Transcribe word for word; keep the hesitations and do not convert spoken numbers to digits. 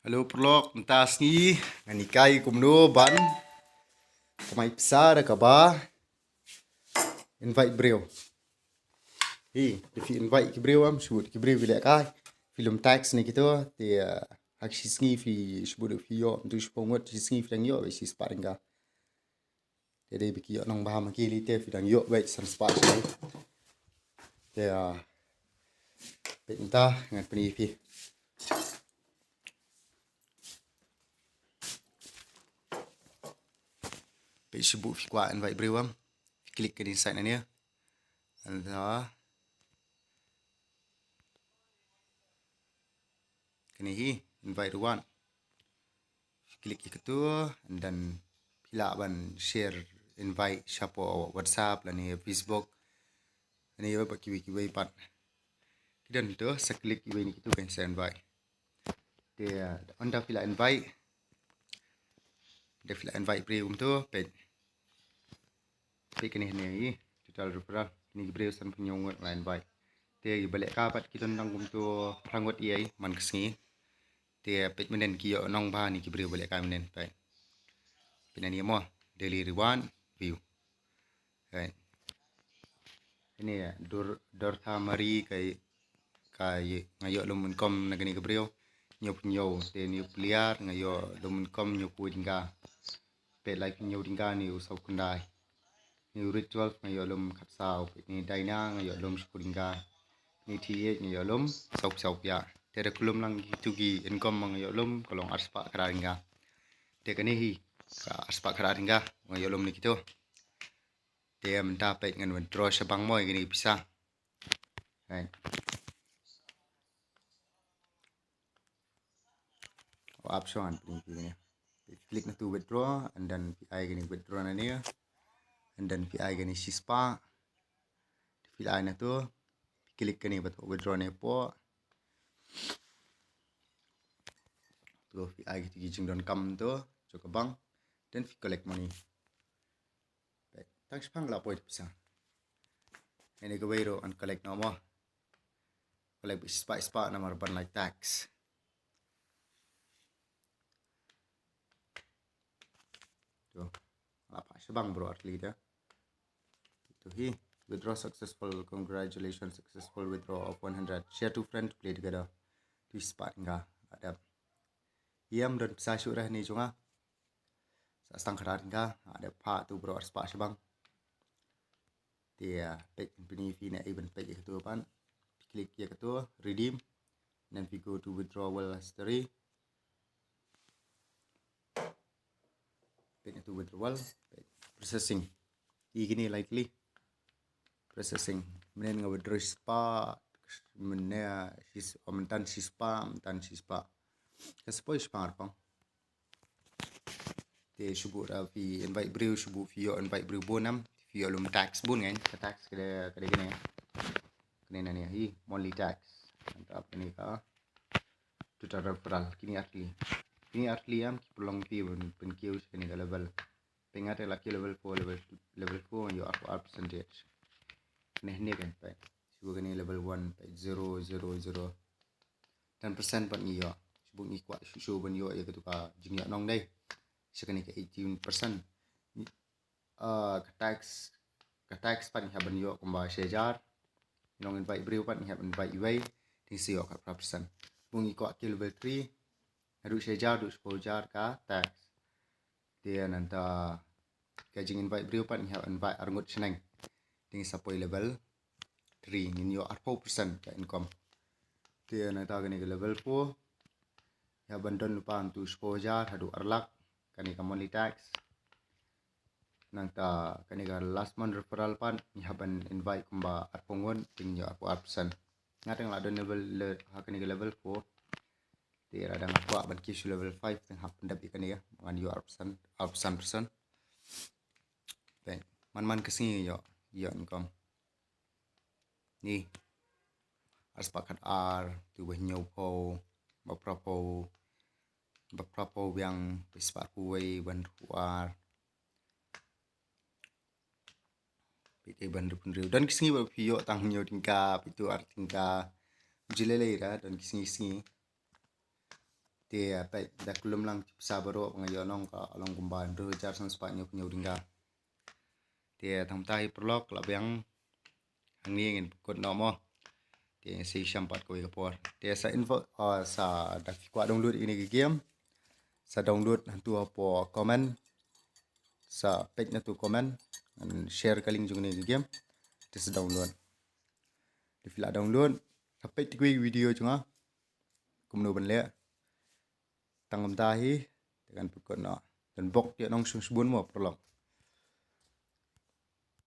Hello paralok, mynta sngi ngan hikai kumno ban kamai pisa da kaba invite briew. Hi, da phi invite ki briew, em, shu bud ki briew ki lehkai. Phi lum text ne kito, te, eh, ha ki shi sngi phi shu bud phi ïoh, mynta shiphew ngut, shi sngi phi dang ïoh beit shispah tyngka. Te dei ba ki ïoh nong bha ma ki, lei te phi dang ïoh beit san spah shane. Te, ah, peit mynta ngan pyni phi. Peit shu bud phi kwah invite briew, em. Click kane side nane. Ynda kane hi, invite ruh wan. Click ïa katu, and then phi lah ban share invite shapoh WhatsApp lane Facebook. Lane ïa ba kiwei kiwei pat. Ki don tu, sa click iwei na kitu kan sa invite. Te ynda phi la invite, ynda phi la invite briew kumtu, peit. Peit kane ne, hi, total referral. Kine ki briew sanphew hynñiew ngut la invite. Te kiba lehkai pat ki don tang kumtu phra ngut ïa man ka sngi. Te peit mynnin ki ïoh nong bha ne ki briew ba lehkai mynnin, peit. Peit nane mo, daily reward, view. Peit. Kane Dor-, Dortha Marie ka, ka, nga ïoh lum income na kane ka briew hynñiewphew hynñiew, te ne u Pliar nga ïoh lum income hynñiewphew tyngka. Peit, laiphew hynñiew tyngka ne u saw khyndai. Ne u Ritual nga ïoh lum khatsaw, peit ne Daina nga ïoh lum shiphew tyngka. Ne T H nga ïoh lum sawphew saw pyiar. Te da kulum lang kitu ki income ma nga ïoh lum ka long arspah khatar tyngka. Te kane hi ka arspah khatar tyngka nga ïoh lum ne kitu. Te mynta peit ngan withdraw shaphang mo ïa kine ki pisa. Right. Wa ap shuan phi kine. Phi click na tu withdraw, and then phi ai kine withdraw na ne. And then phi ai kine shispah. Phi ai na tu. Phi click kine ba tu withdraw ne po. Tu phi ai kine ki jingdonkam tu, jong ka bank. Then phi collect money. Tang shiphang la poi pisa. Ine kawei ruh yn collect noh mo. Collect beit shispah shispah namar ban lait tax. Tu. La pha shibang bro, at least, ya. Tu hi. Withdraw successful. Congratulations, successful withdraw of one hundred. Share to friend to play together. Tu shispah tyngka. Adap. Ïam don pisa shuh rah ni jong nga. Sa stang khatar tyngka, ada pha tu bro arspah shibang. Te, ah, peit pynni phi ne ai ban peit ïa katu pan. Click ïa katu, redeem. Then phi go to withdrawal history. Peit ïa tu withdrawal, peit processing. Ïa kine likely. Processing. Mynne nga withdraw shispah, mynne shis-, oh, myntan shispah, myntan shispah. Ka spah shispah arpang. Te shu bud ra phi invite briew, shu bud phi ïoh invite briew bun em, phi ïoh lum tax bun ngan, ka tax ka dei, ka dei kane. Kane nane hi, monthly tax. Nangta kane ka total referral, kine artylli. Kine artylli em, ki pynlong phi pyn, pynkiew sha kane ka level. Pyngat la ki level four, level two, level four, ïoh arphew ar percentage. Kane ne kan peit. Shu kane level one, peit zero, zero, zero. Ten percent pat ngi ïoh. Shu bun ngi kwah shu, shu ban ïoh ïa katu ka jingïoh nong dei. Sha kane ka eighteen percent. Ah, ka tax, ka tax pat ngi hap ban ïoh kumba shi hajar. Nong invite briew pat ngi hap invite iwei. Te ngi sa ïoh khatphra percent. Bun ngi kwah ki level three. Haduh shi hajar, haduh shiphew hajar ka tax. Te nangta ka jing invite briew pat ngi hap invite arngut shaneng. Te ngi sa poi level three, ngin ïoh arphew percent ka income. Te nangta kane ka level four. Ngi hap ban don lypa mynta shiphew hajar haduh ar lak. Kane ka monthly tax. Nangta kane ka last month referral pat ngi hap ban invite kumba arphew ngut, te ngin ïoh arphew ar percent. Nga tang la don level le, ha kane ka level four. Te lada nga kwah ban kiew sha level five, te nga hap pyndep ïa kane, ngan ïoh arphew percent, arphew percent. Peit, man man ka sngi ïoh, ïoh income. Ni. Arspah khatar, tu ba hynñiewphew, ba phraphew, ba phraphew biang, ba shispah arphew wei, ba hynriewphew ar. Peit, eh, ba hynriewphew hynriew. Don ki sngi ba phi ïoh tang hynñiew tyngka, peit tu ar tyngka. Jyllei lei ra, don ki sngi sngi. Te peit da kulum lang ki pisa baroh ba nga ïoh nong ka long kumba hynriew hajar san spah hynñiew phew hynñiew tyngka. Te tang mynta hi paralok la biang hangne ngin pynkut noh mo. Te ngin sa ïashem pat kawei ka por. Te sa info, ah, sa da phi kwah download ïa kane ka game, sa download hangtu hapoh comment. Sa peit na tu comment and share ka link jong kane ka game. Te sa download. Te phi la download, sa peit kawei video jong nga kumno ban leh. Tang mynta hi te kan pynkut noh. Don bok ïa nong shong shibun mo paralok.